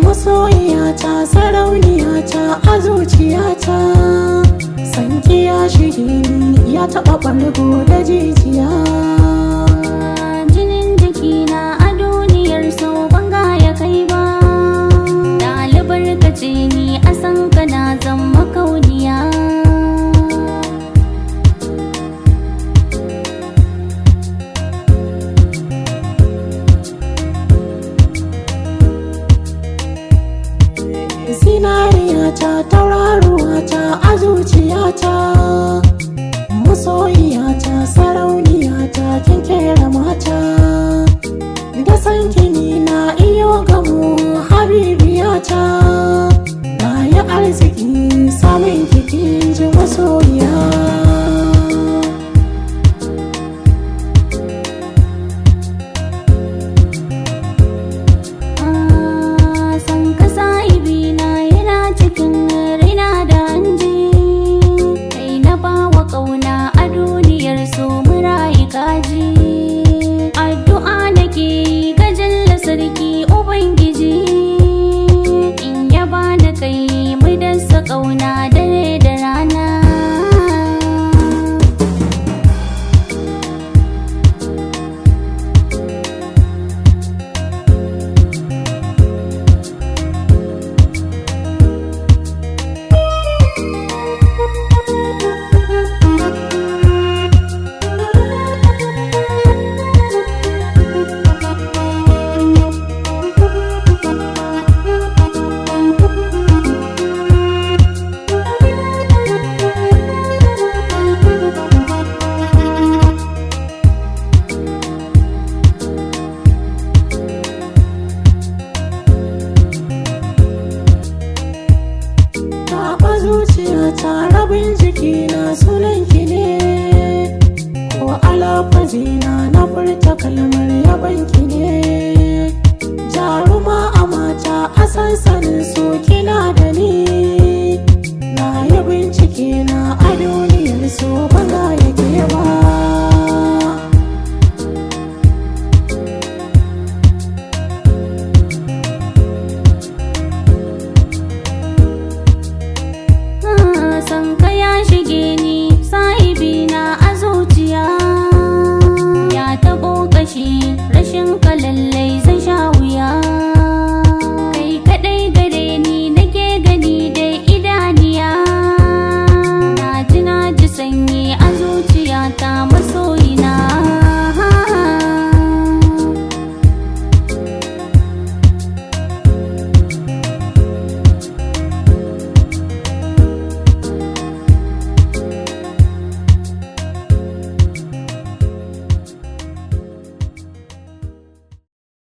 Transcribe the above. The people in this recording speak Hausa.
Masoyiyata, sarauniyata, a zuciyata, sanki ya shige ni, ya taɓa ɓargo da jijiya. Jinin jikina a duniyar so banga ya kai ba. Ɗalibar ka ce ni, a san ka na zama kauniya. Zinariyata, tauraruwata, a zuciyata, masoyiyata, sarauniyata, kin kera mata. Da sanki ni na iyo gamu, habibiyata. Na yi arziki samun kikin ji, masoyiya. San ka sahibina yana cikin raina da hanji. Kai na bawa ƙauna a duniyar so, murayi kaji. Addu'a nake yi ga jalla sarki ubangiji, in ya bani kai mu dasa ƙauna dare da rana. Taɓa zuciyata, rabin jikina, sunanki ne. Ko alafazina na furta kalmar yabanki ne. Jaruma a mata, a sansanin su kina da ni.